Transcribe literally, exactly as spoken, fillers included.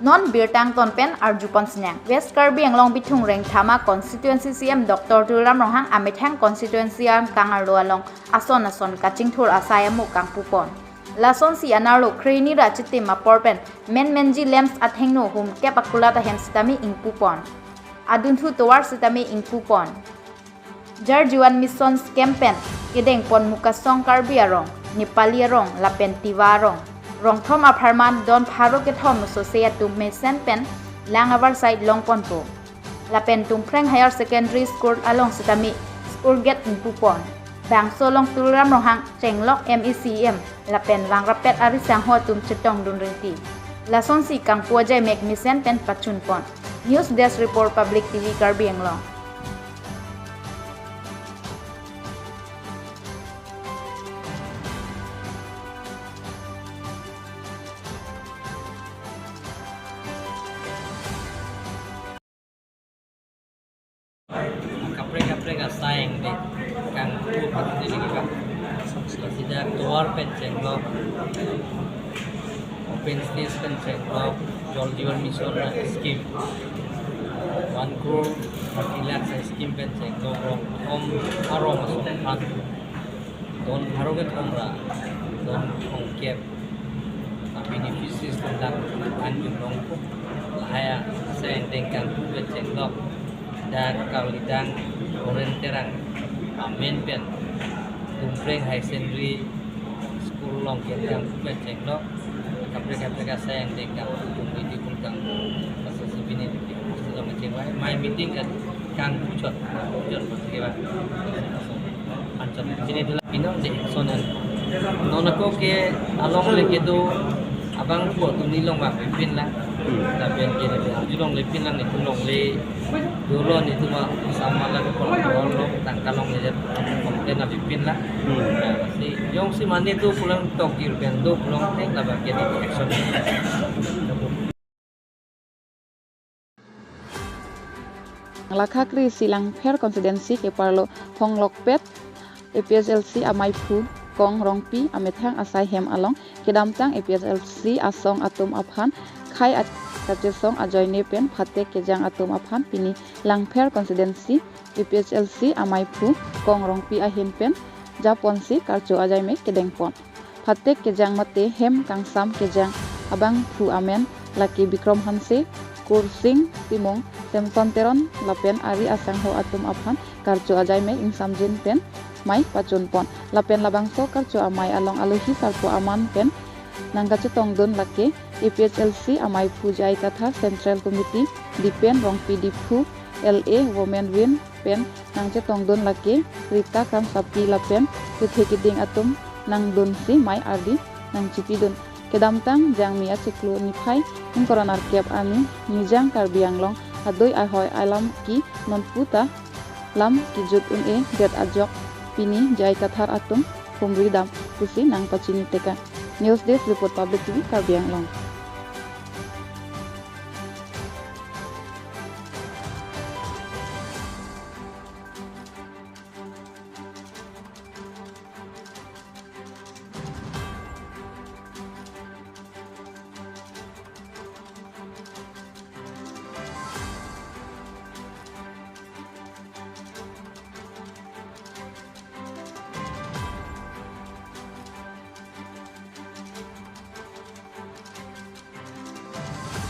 Non birta angton pen arjupon sinang. West Karbi Anglong Bithung Rengthama constituency C M Doctor Tuliram Ronghang amethang constituency angkang arlo along ason ason kachingthur asai amu kangpupon. Lasonsi anerlo kre-hini ra chitim apor pen menmenji lamps athengno humkep akulat ahem sitame ingpupon. Adunthu tovar sitame ingpupon. Jal Jeevan Mission scheme pen kedengpon Mukasong Karbi arong, Nepali arong, lapen Tiwa arong. Rongthom apharman don pharo kethom sose atum mesen pen lang avarsai longponpo. Lapen Tumpreng Higher Secondary School along sitame school gate ingpupon. Bangso along Tuliram Ronghang chenglok M A C M lapen vangrapet ari sangho atum chetongdun rinti. Lasonsi kangpu ajai mek mesen pen pachunpon. News Desk Report, Public T V Karbi Anglong. Kaprek kaprek asai angdeng kangpu aphan neli kevang. Sida tovar pen chenglok, open space pen chenglok, Jal Jeevan Mission scheme, one crore thirty lakhs scheme pen chenglok, rongthom arong asong aphan don pharo kethom ra don thomkep a beneficiaries atum dak anjum longpo. Lahai asai angdeng kangpu pen chenglok, dak Karlidang Boren Terang amen pen Tumpreng Higher Secondary School along ke kangpu pen chenglok. Kaprek kaprek asai angdeng kangpu tum di pul kangpu. Lasonsi pini di pul kangpu. Lasonsi long chengvai. Mai meeting kan kangpu chot. Kangpu chot. Kangpu chot. Anchot. Pini di la pinong de sonan. Non ako ke alongle kedo abangphu atum neli longvangpinlang. Hmm. Lapen ke neli arjulonglepinlang, netum longle dolo, netum a sama la ko lo tangka longle je konten avepinlang. Hmm. Ya, si jongsi mane do pulang tok dir pen do pulang tek labang ke action. Lakha kre-isi Langpher constituency keparlo honglokpet A P H L C amaiphu Kong Rongpi amethang asai hem along kedamtang A P H L C asong atum aphan khei a-, kachesong ajoine pen phatek kejang atum aphan pini Langpher constituency A P H L C amaiphu Kong Rongpi ahin pen japonsi karcho ajai mek kedengpon. Phatek kejang mate hem kangsam kejang abangphu amen lake Bikram Hanse, Kursing Timung, Samson Teron lapen ari asangho atum aphan karcho ajai mek ingsamjin pen mai pachunpon. Lapen labangso karcho amei along alohi sarpo aman pen nangkachetongdun lake A P H L C amaiphu J I Kathar, Central Committee Dipen Rongpi, Diphu L A Women Wing pen nangchetongdun lake Rita Kramsapi lapen kethe keding atum nangdunsi mai ardi nangchipidun. Kedamtang Jangmi achiklo niphai ingkoi ra nerkep arni Nijang Karbi Anglong adoi ahoi alam ke nonputa lam kejut un-edet ajok pini J I Kathar atum humridam pusi nangpachini tekang. News Desk Report, Public T V Karbi Anglong.